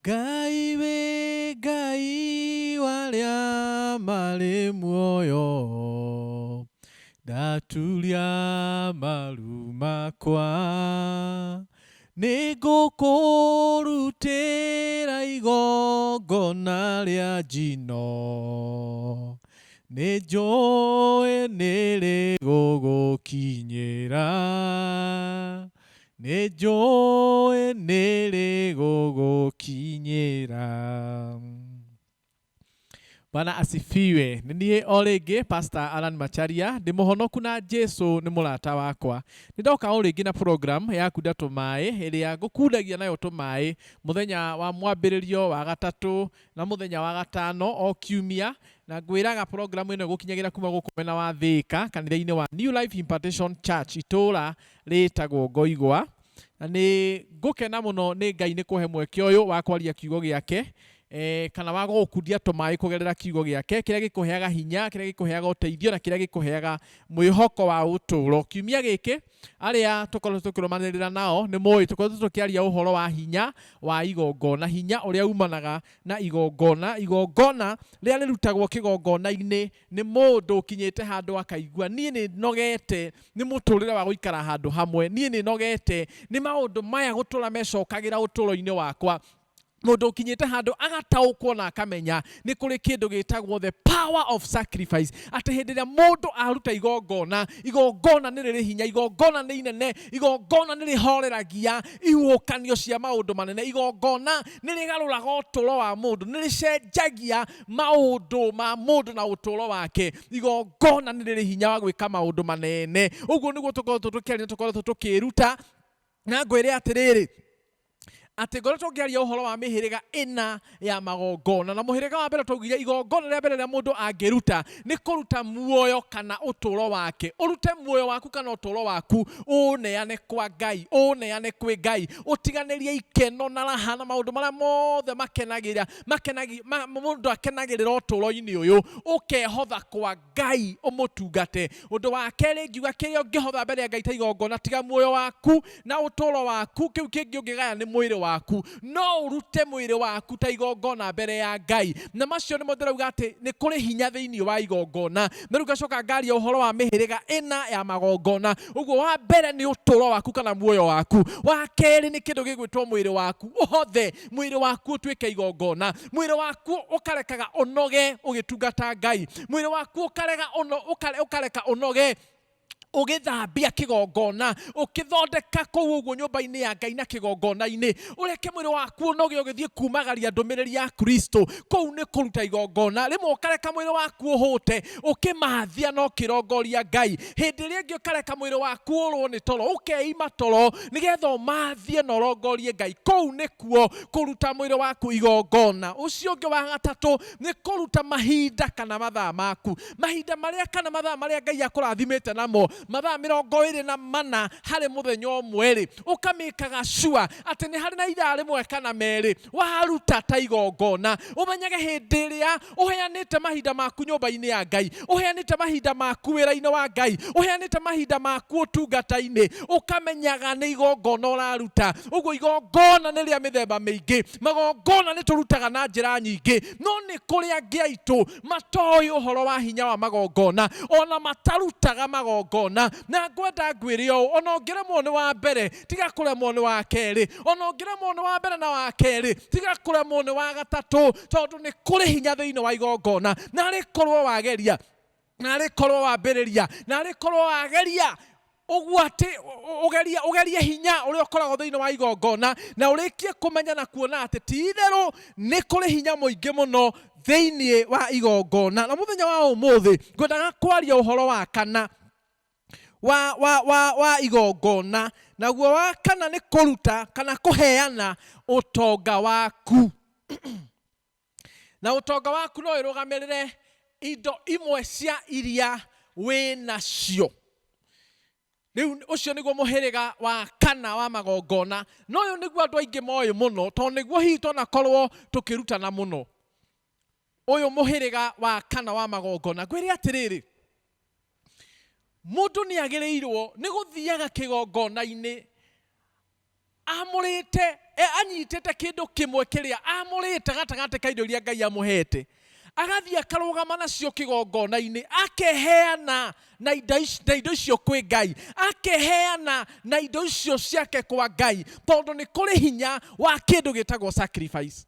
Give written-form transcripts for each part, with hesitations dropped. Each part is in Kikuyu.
Ngai wĩ Ngai wa arĩa marĩ muoyo, ndaturia maru makwa. Nĩngũkũrutĩra igongona rĩa njino, nĩnjũĩ nĩrĩgũgũkinyĩra. Nĩnjũĩ nĩrĩgũgũkinyĩra. Bwana asifiwe. Nĩ niĩ o rĩngĩ Pastor Alan Macharia, ndĩ mũhonoku na Jesu nĩ mũrata wakwa. Nĩ ndoka o rĩngĩ na program ya kunda tũmaĩ ĩrĩa ngũkundagia nayo tũmaĩ mũthenya wa mwambĩrĩrio wa gatatũ na mũthenya wa gatano o kiumia, na ngwĩraga program ĩno ĩgũkinyagĩra kuma gũkũ mwena wa Thĩka kanitha-inĩ wa New Life Impartation Church itũũra rĩtagwo Ngoigwa. Na nĩ ngũkena mũno nĩ Ngai nĩ kũhe mweke ũyũ wa kwaria kiugo gĩake eh, kana wa gũgũkundia tũmaĩ kũgerera kiugo gĩake kĩrĩa gĩkũheaga hinya, kĩrĩa gĩkũheaga ũteithio na kĩrĩa gĩkũheaga mwĩhoko wa ũtũũro. Kiumia gĩkĩ arĩa tũkoretwo tũkĩrũmanĩrĩra nao nĩ moĩ tũkoretwo tũkĩaria ũhoro wa hinya wa igongona, hinya ũrĩa umanaga na igongona, igongona rĩrĩa rĩrutagwo kĩgongona-inĩ nĩ mũndũ ũkinyĩte handũ akaigua niĩ nĩ nogete nĩ mũtũrĩre wa gũikara handũ hamwe, niĩ nĩ nogete nĩ maũndũ maya gũtũra mecokagĩra ũtũũro-inĩ wakwa. Mũndũ ũkinyĩte handũ agataũkwo na akamenya nĩ kũrĩ kĩndũ gĩtagwo the power of sacrifice, atĩ hĩndĩ ĩrĩa mũndũ aruta igongona, igongona nĩ rĩrĩ hinya, igongona nĩ inene, igongona nĩ rĩhoreragia ihuhũkanio cia maũndũ manene, igongona nĩ rĩgarũraga ũtũũro wa mũndũ, nĩ rĩcenjagia maũndũ ma mũndũ na ũtũũro wake. Igongona nĩ rĩrĩ hinya wa gwĩka maũndũ manene. Ũguo nĩguo tũkoretwo tũkĩaria na tũkoretwo tũkĩĩruta, na ngwĩre atĩrĩrĩ, atĩ ngoretwo ngĩaria ũhoro wa mĩhĩrĩga ĩna ya magongona, na mũhĩrĩga wa mbere twaugire igongona rĩa mbere rĩrĩa mũndũ angĩruta nĩ kũruta muoyo kana ũtũũro wake. Ũrute muoyo waku kana ũtũũro waku ũũneane kwa Ngai, ũũneane kwĩ Ngai, ũtiganĩrie ikeno na raha na maũndũ marĩa mothe makenagĩra, makenagi, ma, mũndũ akenagĩrĩra ũtũũro-inĩ ũyũ, ũkehotha kwa Ngai ũmũtungate. Ũndũ wa kerĩ ngiuga kĩrĩa ũngĩhotha mbere ya Ngai ta igongona, tiga muoyo waku na ũtũũro waku, kĩu kĩngĩ ũngĩgaya nĩ mwĩrĩ waku. No ũrute mwĩrĩ waku ta igongona mbere ya Ngai. Na macio nĩmo ndĩrauga atĩ nĩ kũrĩ hinya thĩinĩ wa igongona. Na rĩu ngacoka ngaria ũhoro wa mĩhĩrĩga ĩna ya magongona. Ũguo wa mbere nĩ ũtũũro waku kana muoyo waku. Wa kerĩ nĩ kĩndũ gĩgwĩtwo mwĩrĩ waku. Ũhothe mwĩrĩ waku ũtuĩke igongona. Mwĩrĩ waku ũkarekaga ũnoge ũgĩtungata Ngai. Mwĩrĩ waku ũkarega ũno, ũkare, ũkareka ũnoge ũgĩthambia kĩgongona, ũkĩthondeka kũu ũguo nyũmba-inĩ ya Ngai na kĩgongona-inĩ, ũreke mwĩrĩ waku ũnoge ũgĩthiĩ kumagaria ndũmĩrĩri ya Kristo. Kũu nĩ kũruta igongona. Rĩmwe ũkareka mwĩrĩ waku ũhũte ũkĩmathia na ũkĩrongoria Ngai. Hĩndĩ ĩrĩa ĩngĩ ũkareka mwĩrĩ waku ũrwo nĩ toro, ũkeima toro nĩgetha ũmathie na ũrongorie Ngai. Kũu nĩkuo kũruta mwĩrĩ waku igongona. Ũcio ũngĩ wa gatatũ nĩ kũruta mahinda kana mathaa maku. Mahinda marĩa kana mathaa marĩa Ngai akũrathimĩte namo, mathaa 24 harĩ mũthenya ũmwe-rĩ, ũkamĩkaga sure atĩ nĩ harĩ na ithaa rĩmwe kana merĩ waruta ta igongona. Ũmenyage hĩndĩ ĩrĩa ũheanĩte mahinda maku nyũmba-inĩ ya Ngai, ũheanĩte mahinda maku wĩra-inĩ wa Ngai, ũheanĩte mahinda maku ũtungata-inĩ, ũkamenyaga nĩ igongona ũraruta. Ũguo igongona nĩ rĩa mĩthemba mĩingĩ, magongona nĩ tũrutaga na njĩra nyingĩ, no nĩ kũrĩ angĩ aitũ matoĩ ũhoro wa hinya wa magongona, ona matarutaga magongona. Na ngwenda ngwĩre ũũ, ona ũngĩremwo nĩ wa mbere, tiga kũremwo nĩ wa kerĩ, ona ũngĩremwo nĩ wa mbere na wa kerĩ, tiga kũremwo nĩ wa gatatũ, tondũ nĩ kũrĩ hinya thĩinĩ wa igongona. Narĩ korwo wageria, narĩ korwo wambĩrĩria, narĩ korwo wageria ũguo atĩ ũgerie, ũgerie hinya ũrĩa ũkoragwo thĩinĩ wa igongona, na ũrĩkie kũmenya na kuona atĩ ti itherũ nĩ kũrĩ hinya mũingĩ mũno thĩinĩ wa igongona. Na mũthenya wa ũmũthĩ ngwendaga kwaria ũhoro wa kana wa, wa, wa, wa igongona, naguo wa kana nĩ kũruta kana kũheana ũtonga waku. Na ũtonga waku no ĩrũgamĩrĩre indo imwe cia iria wĩ nacio. Rĩu ũcio nĩguo mũhĩrĩga wa kana wa magongona, na ũyũ nĩguo andũ aingĩ moĩ mũno, tondũ nĩguo hihi twanakorwo tũkĩrutana mũno. Ũyũ mũhĩrĩga wa kana wa magongona. Ngwĩre atĩrĩrĩ, mũndũ nĩ agĩrĩirwo nĩ gũthiaga kĩgongona-inĩ amũrĩte Anyitĩte kĩndũ kĩmwe kĩrĩa amũrĩte gatagatĩ ka indo iria Ngai amũhete, agathiĩ akarũgama nacio kĩgongona-inĩ, akeheana na indo na indo icio kwĩ Ngai, akeheana na indo icio ciake kwa Ngai, tondũ nĩ kũrĩ hinya wa kĩndũ gĩtagwo sacrifice.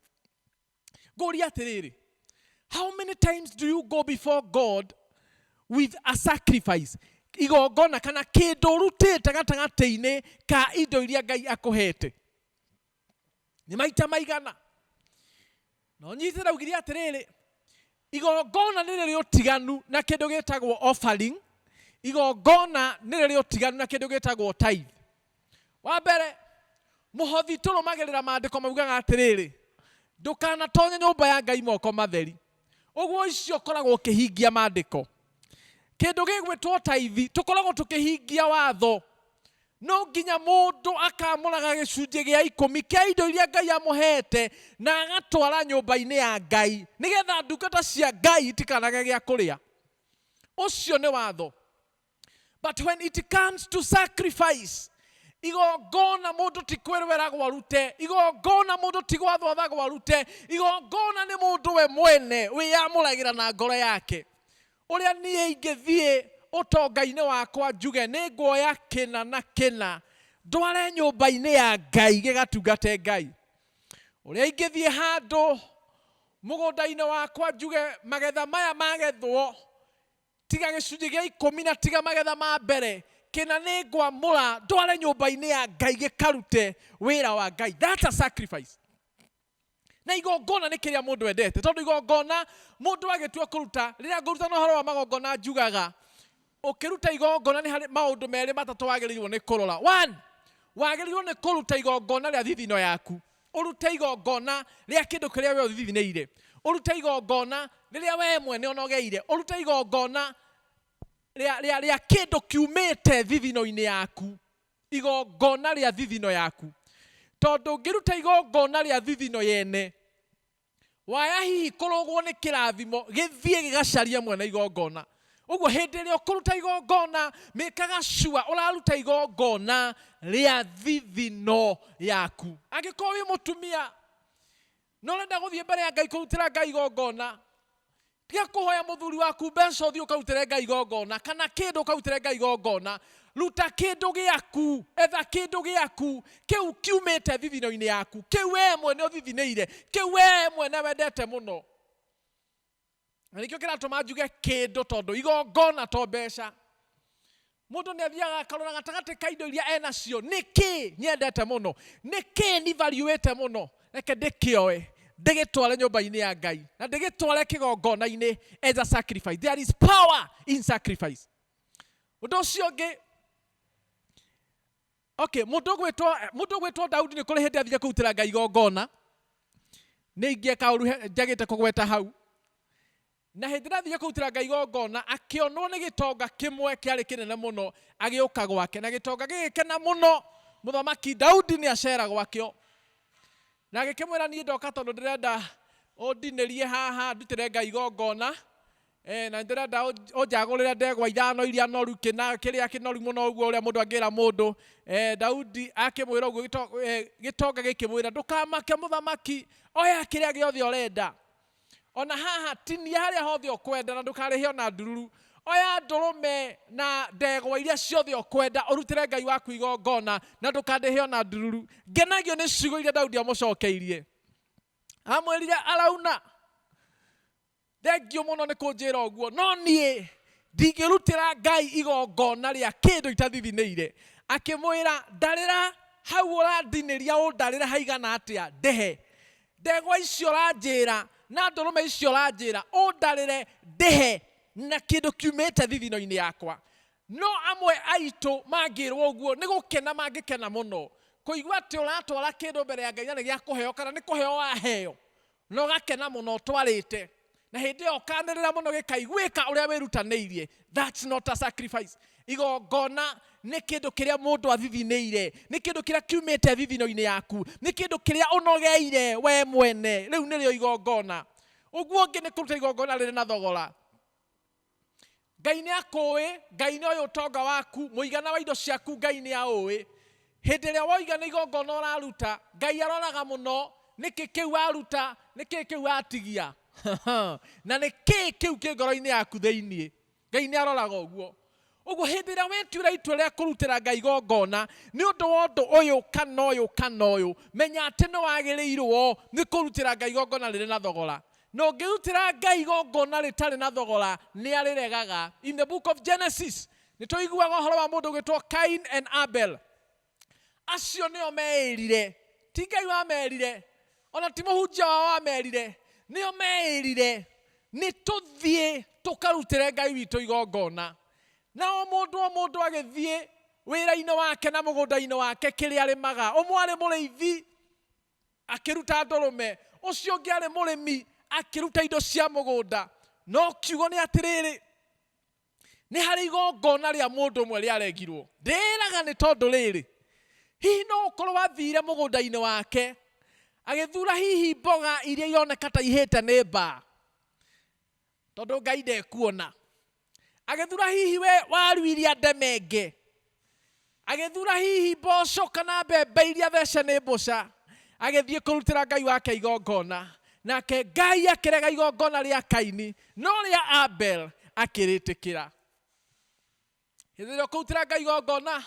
Ngũria atĩrĩrĩ, how many times do you go before God with a sacrifice, igongona kana kĩndũ ũrutĩte gatagatĩ-inĩ ka indo iria Ngai akũhete? Nĩ maita maigana? No nyite ndaugire atĩrĩrĩ, igongona nĩ rĩrĩ ũtiganu na kĩndũ gĩtagwo offering, igongona nĩ rĩrĩ ũtiganu na kĩndũ gĩtagwo tithe. Wa mbere, mũhothi tũrũmagĩrĩra maandĩko maugaga atĩrĩrĩ, ndũkanatonye nyũmba ya Ngai moko matheri. Ũguo icio ũkoragwo ũkĩhingia maandĩko. Kĩndũ gĩgwĩtwo tithe tũkoragwo tũkĩhingia watho. No nginya mũndũ akamũraga gĩcunjĩ gĩa ikũmi kĩa indo iria Ngai amũhete na agatwara nyũmba-inĩ ya Ngai, nĩgetha ndungata cia Ngai itikanage gĩa kũrĩa. Ũcio nĩ watho. But when it comes to sacrifice, igongona mũndũ ti kwĩrweragwo arute, igongona mũndũ ti gwathwo athagwo arute, igongona nĩ mũndũ we mwene wĩyamũragĩra na ngoro yake. Ũrĩa niĩ ingĩthiĩ ũtonga-inĩ wakwa njuge nĩ nguoya kĩna na kĩna ndware nyũmba-inĩ ya Ngai gĩgatungate Ngai. Ũrĩa ingĩthiĩ handũ mũgũnda-inĩ wakwa njuge magetha maya magethwo, tiga gĩcunjĩ gĩa ikũmi na tiga magetha ma mbere, kĩna nĩ ngwamũra ndware nyũmba-inĩ ya Ngai gĩkarute wĩra wa Ngai. That's a sacrifice. Na igongona nĩ kĩrĩa mũndũ endete, tondũ igongona mũndũ agĩtua kũruta, rĩrĩa ngũrutana ũhoro wa magongona njugaga, ũkĩruta igongona nĩ harĩ maũndũ merĩ matatũ wagĩrĩirwo nĩ kũrora. One, wagĩrĩirwo nĩ kũruta igongona rĩa thithino yaku, ũrute igongona rĩa kĩndũ kĩrĩa we ũthithinĩire, ũrute igongona rĩrĩa we mwene ũnogeire, ũrute igongona rĩa kĩndũ kiumĩte thithino-inĩ yaku, igongona rĩa thithino yaku. Tondũ ũngĩruta igongona rĩa thithino yene, waya hihi kũrũgwo nĩ kĩrathimo gĩthiĩ gĩgacarie mwene igongona. Ũguo hĩndĩ ĩrĩa ũkũruta igongona, mĩkaga sure ũraruta igongona rĩa thithino yaku. Angĩkorwo wĩ mũtumia na ũrenda gũthiĩ mbere ya Ngai kũrutĩra Ngai igongona, tiga kũhoya mũthuri waku mbeca ũthiĩ ũkarutĩre Ngai igongona, kana kĩndũ ũkarutĩre Ngai igongona. Ruta kĩndũ gĩaku, etha kĩndũ gĩaku, kĩu kiumĩte thithino-inĩ yaku, kĩu we mwene ũthithinĩire, kĩu we mwene wendete mũno. Na nĩkĩo kĩratũma njuge kĩndũ, tondũ igongona to mbeca. Mũndũ nĩ athiaga akarora gatagatĩ ka indo iria enacio, nĩkĩ nyendete mũno, nĩkĩ ni valuĩte mũno, reke ndĩkĩoe ndĩgĩtware nyũmba-inĩ ya Ngai na ndĩgĩtware kĩgongona-inĩ as a sacrifice. There is power in sacrifice. Ũndũ ũcio ũngĩ, okay, mũndũ ũgwĩtwo Daudi nĩ kũrĩ hĩndĩ athire kũrutĩra Ngai igongona. Nĩ ingĩeka ũru njagĩte kũgweta hau. Na hĩndĩ ĩrĩa athire kũrutĩra Ngai igongona, akĩonwo nĩ gĩtonga kĩmwe kĩarĩ kĩnene mũno, agĩũka gwake, na gĩtonga gĩgĩkena mũno. Mũthamaki Daudi nĩ acera gwakĩo, na agĩkĩmwĩra, niĩ ndoka tondũ ndĩrenda ũndinĩrie haha ndutĩre Ngai igongona, na ndĩrenda ũnjagũrĩre ndegwa ithano iria noru, kĩna kĩrĩa kĩnoru mũno ũguo ũrĩa mũndũ angĩra mũndũ. Daudi akĩmwĩra ũguo, gĩtonga gĩkĩmwĩra, ndũkamake mũthamaki, oya kĩrĩa gĩothe ũrenda. Ona haha tinia harĩa hothe ũkwenda na ndũkarĩhe ona ndururu. Oya ndũrũme na ndegwa iria ciothe ũkwenda ũrutĩre Ngai waku igongona na ndũkandĩhe ona ndururu. Ngenagio nĩ ciugo iria Daudi amũcokeirie. Amwĩrire, Arauna, thengio mũno nĩ kũnjĩra ũguo, no niĩ ndingĩrutĩra Ngai igongona rĩa kĩndũ itathithinĩire. Akĩmwĩra, ndarĩra hau ũrandinĩria, ũndarĩre haigana atĩa, ndĩhe. Ndegwa icio ũranjĩra na ndũrũme icio ũranjĩra ũndarĩre ndĩhe na kĩndũ kiumĩte thithino-inĩ yakwa. No amwe aitũ mangĩrwo ũguo nĩ gũkena mangĩkena mũno kũigua atĩ ũratwara kĩndũ mbere ya Ngai na nĩ gĩa kũheo kana nĩ kũheo waheo, na ũgakena mũno ũtwarĩte, na hĩndĩ ĩyo ũkanĩrĩra mũno gĩkaiguĩka ũrĩa wĩrutanĩirie. That's not a sacrifice. Igongona nĩ kĩndũ kĩrĩa mũndũ athithinĩire, nĩ kĩndũ kĩrĩa kiumĩte thithino-inĩ yaku, nĩ kĩndũ kĩrĩa ũnogeire we mwene, rĩu nĩrĩo igongona. Ũguo ũngĩ nĩ kũruta igongona rĩrĩ na thogora. Ngai nĩ akũĩ, Ngai nĩ oĩ ũtonga waku, mũigana wa indo ciaku Ngai nĩ aũĩ. Hĩndĩ ĩrĩa woiga nĩ igongona ũraruta, Ngai aroraga mũno nĩkĩ kĩu waruta, nĩkĩ kĩu watigia, na nĩkĩ kĩu kĩ ngoro-inĩ yaku thĩinĩ. Ngai nĩ aroraga ũguo. Ũguo hĩndĩ ĩrĩa wetuĩra itua rĩa kũrutĩra Ngai igongona nĩ ũndũ wa ũndũ ũyũ kana ũyũ kana ũyũ, menya atĩ nĩ wagĩrĩirwo nĩ kũrutĩra Ngai igongona rĩrĩ na thogora. Na ũngĩrutĩra Ngai igongona rĩtarĩ na thogora, nĩ arĩregaga. In the book of Genesis, nĩ tũiguaga ũhoro wa mũndũ ũgwĩtwo Cain and Abel. Acio nĩo meĩrire, ti Ngai wamerire, ona ti mũhunjia wao wamerire, nĩo meĩrire nĩ tũthiĩ tũkarutĩre Ngai witũ igongona. Na o mũndũ o mũndũ agĩthiĩ wĩra-inĩ wake na mũgũnda-inĩ wake kĩrĩa arĩmaga. Ũmwe arĩ mũrĩithi akĩruta ndũrũme, ũcio ũngĩ arĩ mũrĩmi akĩruta indo cia mũgũnda. No kiugo nĩ atĩrĩrĩ, nĩ harĩ igongona rĩa mũndũ ũmwe rĩaregirwo. Ndĩraga nĩ tondũ rĩrĩ, hihi no ũkorwo athire mũgũnda-inĩ wake agĩthura hihi mboga iria ironeka ta ihĩte nĩ mbaa, tondũ Ngai ndekuona. Agĩthura hihi we waru iria ndemenge, agĩthura hihi mboco kana mbembe iria thece nĩ mbũca, agĩthiĩ kũrutĩra Ngai wake igongona. Nake Ngai akĩrega igongona rĩa Kaini, no rĩa Abel akĩrĩtĩkĩra. Hĩndĩ ĩrĩa ũkũrutĩra Ngai igongona,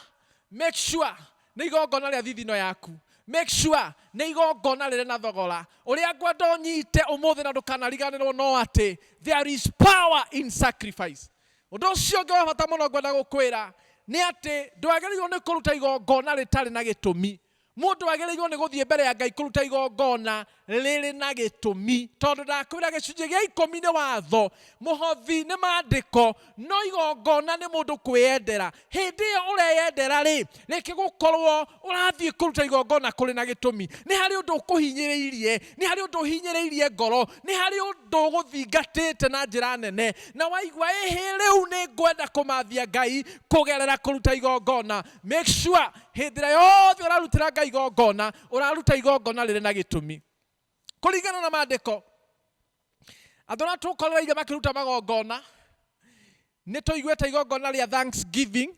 make sure nĩ igongona rĩa thithino yaku. Make sure nĩ igongona rĩrĩ na thogora. Ũrĩa ngwenda ũnyite ũmũthĩ na ndũkanariganĩrwo no atĩ there is power in sacrifice. Ũndũ ũcio ũngĩ wa bata mũno ngwenda gũkwĩra nĩ atĩ ndwagĩrĩirwo nĩ kũruta igongona rĩtarĩ na gĩtũmi. Mũndũ agĩrĩirwo nĩ gũthiĩ mbere ya Ngai kũruta igongona rĩrĩ na gĩtũmi, tondũ ndakwĩra gĩcunjĩ gĩa ikũmi nĩ watho, mũhothi nĩ maandĩko, no igongona nĩ mũndũ kwĩyendera. Hĩndĩ ĩyo ũreyendera rĩ, reke gũkorwo ũrathiĩ kũruta igongona kũrĩ na gĩtũmi. Nĩ harĩ ũndũ ũkũhinyĩrĩirie, nĩ harĩ ũndũ ũhinyĩrĩirie ngoro, nĩ harĩ ũndũ ũgũthingatĩte na njĩra nene, na waigua ĩhĩ rĩu nĩ ngwenda kũmathia Ngai kũgerera kũruta igongona. Make sure hĩndĩ ĩrĩa yothe ũrarutĩra Ngai igongona, ũraruta igongona rĩrĩ na gĩtũmi. Kũringana na maandĩko, andũ arĩa tũkorereire makĩruta magongona, nĩ tũiguĩte igongona rĩa thanksgiving,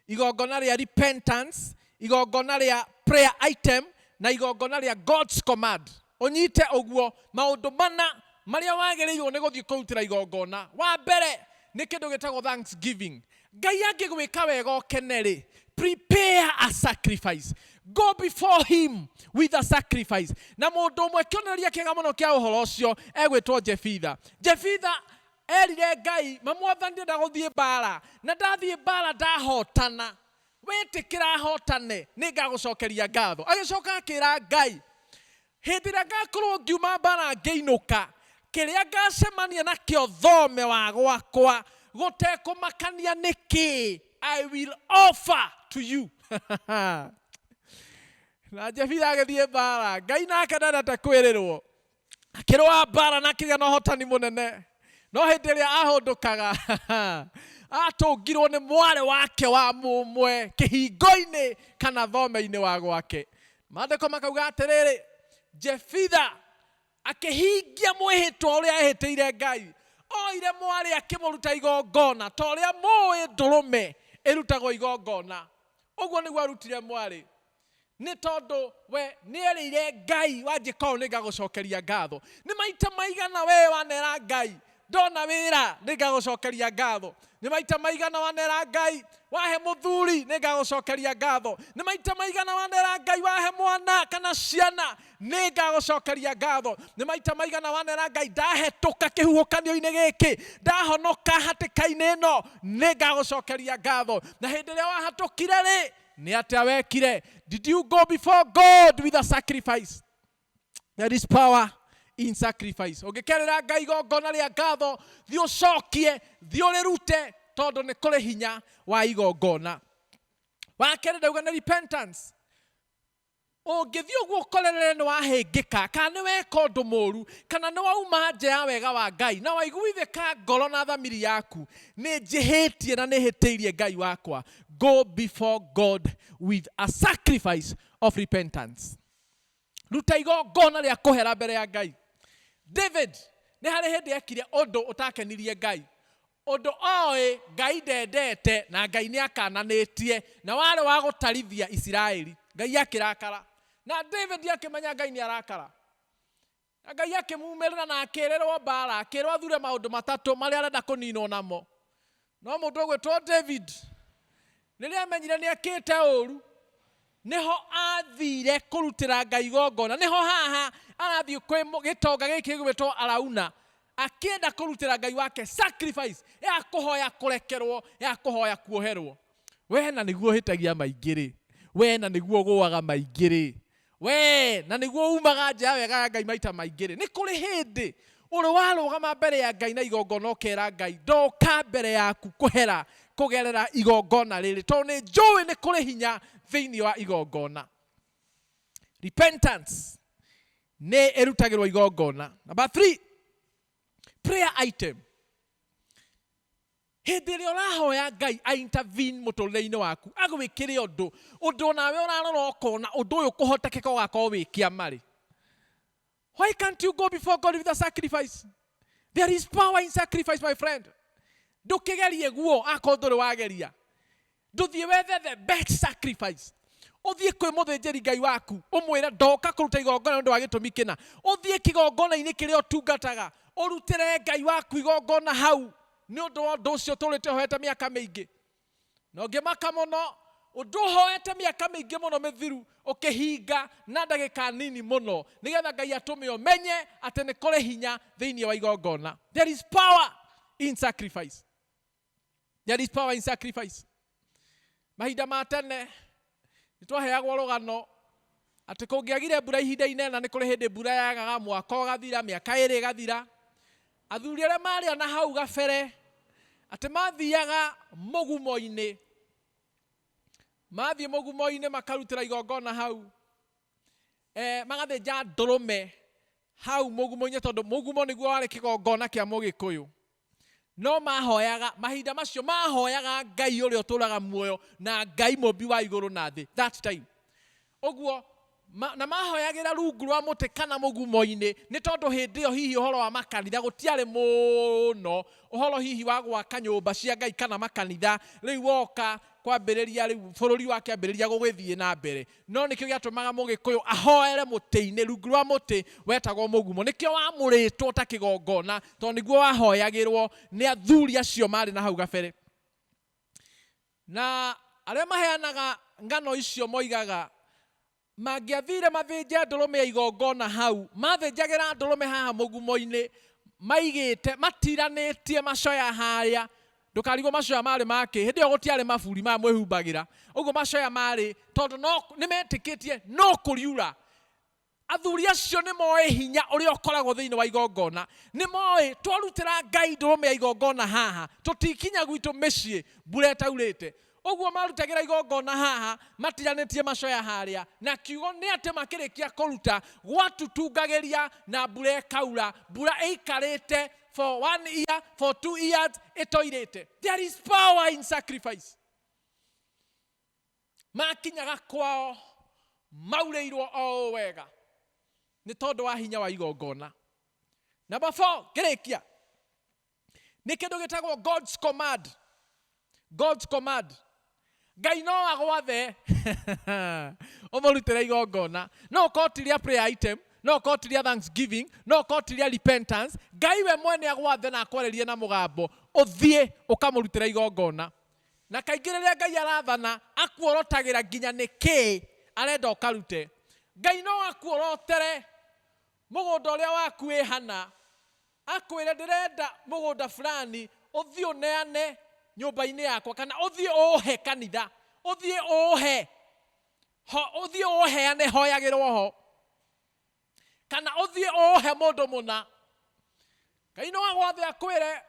igongona rĩa repentance, igongona rĩa prayer item, na igongona rĩa God's command. Ũnyite ũguo maũndũ mana marĩa wagĩrĩirwo nĩ gũthiĩ kũrutĩra igongona. Wa mbere nĩ kĩndũ gĩtagwo thanksgiving. Ngai angĩgwĩka wega ũkene rĩ, prepare a sacrifice. Go before him with a sacrifice. Na mũndũ ũmwe kĩonereria kĩega mũno kĩa ũhoro ũcio egwĩtwo Jefitha. Jefitha erire Ngai, mamwathani ndĩrenda gũthiĩ mbara, na ndathiĩ mbara ndahotana, wĩtĩkĩra hotane, nĩngagũcokeria ngatho. Agĩcoka akĩra Ngai, hĩndĩ ĩrĩa ngakorwo ngiuma mbara ngĩinũka, kĩrĩa ngacemania nakĩo thome wa gwakwa, gũtekũmakania nĩ kĩĩ, I will offer to you. Na Jefitha agĩthiĩ mbara, Ngai nake ndendete kwĩrĩrwo, akĩrũa mbara na akĩgĩa na ũhotani mũnene. No hĩndĩ ĩrĩa ahũndũkaga, atũngirwo nĩ mwarĩ wake wa mũmwe kĩhingo-inĩ kana thome-inĩ wa gwake. Maandĩko makauga atĩrĩrĩ, Jefitha akĩhingia mwĩhĩtwa ũrĩa ehĩtĩire Ngai, oire mwarĩ akĩmũruta igongona ta ũrĩa mũĩ ndũrũme ĩrutagwo igongona. Ũguo nĩguo arutire mwarĩ. Nĩ tondũ we nĩerĩire Ngai, wanjĩka ũũ nĩngagũcokeria ngatho. Nĩ maita maigana we wanera Ngai, ndona wĩra nĩngagũcokeria ngatho. Nĩ maita maigana wanera Ngai, wahe mũthuri nĩngagũcokeria ngatho. Nĩ maita maigana wanera Ngai, wahe mwana kana ciana nĩngagũcokeria ngatho. Nĩ maita maigana wanera Ngai, ndahetũka kĩhuhũkanio-inĩ gĩkĩ, ndahonoka hatĩka-inĩ ĩno, nĩngagũcokeria ngatho. Na hĩndĩ ĩrĩa wahatũkire rĩ, nĩ atĩa wekire? Did you go before God with a sacrifice? There is power in sacrifice. Ũngĩkerĩra Ngai igongona rĩa ngatho, thiĩ ũcokie, thiĩ ũrĩrute, tondũ nĩ kũrĩ hinya wa igongona. Wa kerĩ ndauga nĩ repentance. Ũngĩthiĩ ũguo ũkorerere nĩ wahĩngĩka, kana nĩ weka ũndũ mũru, kana nĩ wauma nja ya wega wa Ngai, na waiguithĩka ngoro na thamiri yaku, nĩ njĩhĩtie na nĩ hĩtĩirie Ngai wakwa. Go before God with a sacrifice of repentance. Ruta igongona rĩa kũhera mbere ya Ngai. David nĩ harĩ hĩndĩ ekire ũndũ ũtakenirie Ngai. Ũndũ oĩ Ngai ndendete na Ngai nĩ akananĩtie na warĩ wa gũtarithia Isiraeli. Ngai akĩrakara. Na David akĩmenya Ngai nĩ arakara. Na Ngai akĩmumĩrĩra na akĩrĩrwo mbara, akĩrwo athure maũndũ matatũ marĩa arenda kũninwo namo. No mũndũ ũgwĩtwo David rĩrĩa amenyire nĩ ekĩte ũru, nĩho athire kũrutĩra Ngai igongona. Nĩho haha arathiĩ kwĩ gĩtonga gĩkĩ gĩgwĩtwo Arauna, akĩenda kũrutĩra Ngai wake sacrifice ya kũhoya kũrekerwo, ya kũhoya kuoherwo. We na nĩguo ũhĩtagia maingĩ rĩ, we na nĩguo ũgũaga maingĩ rĩ, we na nĩguo umaga nja ya wega ya Ngai maita maingĩ rĩ, nĩ kũrĩ hĩndĩ ũrĩ warũgama mbere ya Ngai na igongona ũkera Ngai, ndoka mbere yaku kũhera kũgerera igongona rĩrĩ, tondũ nĩ njũĩ nĩ kũrĩ hinya thĩinĩ wa igongona. Repentance nĩ ĩrutagĩrwo igongona. Number 3, prayer item. Hĩndĩ ĩrĩa ũrahoya Ngai a intervene mũtũrĩre-inĩ waku, agwĩkĩre ũndũ, ũndũ onawe ũrarora ũkona ũndũ ũyũ kũhotekeka ũgakorwo wĩ kĩama-rĩ. Why can't you go before God with a sacrifice? There is power in sacrifice, my friend. Ndũkĩgerie guo akorwo ndũrĩ wageria. Ndũthiĩ wethe the best sacrifice. Ũthiĩ kwĩ mũthĩnjĩri Ngai waku, ũmwĩre ndoka kũruta igongona nĩ ũndũ wa gĩtũmi kĩna. Ũthiĩ kĩgongona-inĩ kĩrĩa ũtungataga, ũrutĩre Ngai waku igongona hau nĩ ũndũ wa ũndũ ũcio ũtũrĩte ũhoete mĩaka mĩingĩ. Na ũngĩmaka mũno, ũndũ ũhoete mĩaka mĩingĩ mũno mĩthiru ũkĩhinga na ndagĩka nini mũno, nĩgetha Ngai atũme ũmenye atĩ nĩ kũrĩ hinya thĩinĩ wa igongona. There is power in sacrifice. There is power in sacrifice. Mahinda ma tene nĩ twaheagwo rũgano atĩ kũngĩagire mbura ihinda inene, na nĩ kũrĩ hĩndĩ mbura yagaga, mwaka ũgathira, mĩaka ĩrĩ ĩgathira, athuri arĩa marĩ na hau gabere atĩ mathiaga mũgumo-inĩ, mathiĩ mũgumo-inĩ makarutĩra igongona hau, magathĩnja ndũrũme hau mũgumo-inĩ, tondũ mũgumo nĩguo warĩ kĩgongona kĩa Mũgĩkũyũ. No mahoyaga mahinda macio, mahoyaga Ngai ũrĩa ũtũraga muoyo na Ngai mũmbi wa igũrũ na thĩ that time. Ũguo na mahoyagĩra rungu rwa mũtĩ kana mũgumo-inĩ, nĩ tondũ hĩndĩ ĩyo hihi ũhoro wa makanitha gũtiarĩ mũno, ũhoro hihi wa gwaka nyũmba cia Ngai kana makanitha rĩu woka kwambĩrĩria, rĩu bũrũri wakĩambĩrĩria gũgĩthiĩ na mbere. No nĩkĩo gĩatũmaga Mũgĩkũyũ ahoere mũtĩ-inĩ, rungu rwa mũtĩ wetagwo mũgumo. Nĩkĩo wamũrĩtwo ta kĩgongona, tondũ nĩguo wahoyagĩrwo nĩ athuri acio marĩ na hau gabere. Na arĩa maheanaga ng'ano icio moigaga mangĩathire mathĩnje ndũrũme ya igongona hau, mathĩnjagĩra ndũrũme haha mũgumo-inĩ, maigĩte matiranĩtie macoya harĩa. Ndũkarigwo macoya marĩ make, hĩndĩ ĩyo gũtiarĩ maburi maya mwĩhumbagĩra, ũguo macoya marĩ tondũ no nĩmetĩkĩtie no kũriura. Athuri acio nĩ moĩ hinya ũrĩa ũkoragwo thĩinĩ wa igongona, nĩ moĩ twarutĩra Ngai ndũrũme ya igongona haha tũtikinya gwitũ mĩciĩ mbura ĩtaurĩte. Ũguo marutagĩra igongona haha matiranĩtie macoya harĩa, na kiugo nĩ atĩ makĩrĩkia kũruta gwatutungagĩria na mbura ĩkaura, mbura ĩikarĩte for 1 year, for 2 years ĩtoirĩte. There is power in sacrifice. Makinyaga kwao maurĩirwo o ũũ wega nĩ tondũ wa hinya wa igongona. Number 4, ngĩrĩkia, nĩ kĩndũ gĩtagwo God's command. God's command. Ngai no agwathe ũmũrutĩre igongona, no ũkorwo ti rĩa prayer item, no ũkorwo ti rĩa thanksgiving, no ũkorwo ti rĩa repentance. Ngai we mwene agwathe na akwarĩrie na mũgambo, ũthiĩ ũkamũrutĩra igongona. Na kaingĩ rĩrĩa Ngai arathana akuorotagĩra nginya nĩ kĩĩ arenda ũkarute. Ngai no akuorotere mũgũnda ũrĩa waku wĩ hana, akwĩre ndĩrenda mũgũnda fulani, ũthiĩ ũneane nyũmba-inĩ yakwa, kana ũthiĩ ũũhe kanitha, ũthiĩ ũũhe ho, ũthiĩ ũũheane hoyagĩrwo ho, kana ũthiĩ ũũhe mũndũ mũna. Ngai no agwathe akwĩre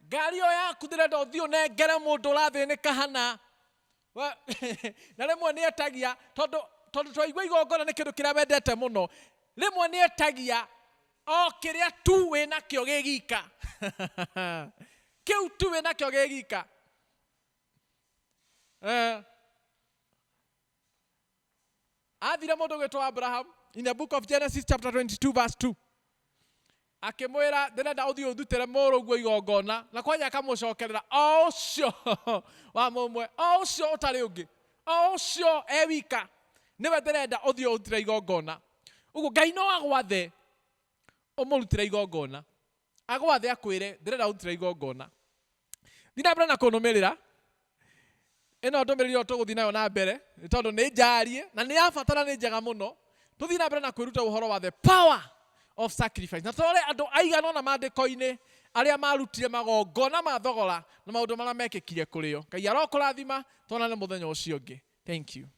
ngari ĩyo yaku ndĩrenda ũthiĩ ũnengere mũndũ ũrathĩnĩka hana. Na rĩmwe nĩ etagia, tondũ twaigua igongona nĩ kĩndũ kĩrĩa wendete mũno, rĩmwe nĩ etagia o kĩrĩa tu wĩnakĩo gĩgika. Kĩu tu wĩnakĩo gĩgika. Athire mũndũ gwĩtwo Abraham in the book of Genesis chapter 22 verse 2. Akĩmwĩra, ndĩrenda ũthiĩ ũndutĩre mũrũguo igongona. Na kwanja akamũcokerera o ũcio wa mũmwe, o ũcio ũtarĩ ũngĩ, o ũcio e wika nĩwe ndĩrenda ũthiĩ ũrutĩre igongona. Ũguo Ngai no agwathe ũmũrutĩre igongona, agwathe akwĩre ndĩrenda ũrutĩre igongona. Thiĩ na mbere na kũnũmĩrĩra. Ĩno ndũmĩrĩri ĩyo tũgũthiĩ nayo na mbere nĩ tondũ nĩ njarie na nĩ ya bata na nĩ njega mũno. Tũthiĩ na mbere na kwĩruta ũhoro wa the power of sacrifice na tũrore andũ aigana ũna maandĩko-inĩ arĩa marutire magongona ma thogora na maũndũ marĩa mekĩkire kũrĩ o. Ngai arokũrathima, tuonane mũthenya ũcio ũngĩ. Thank you.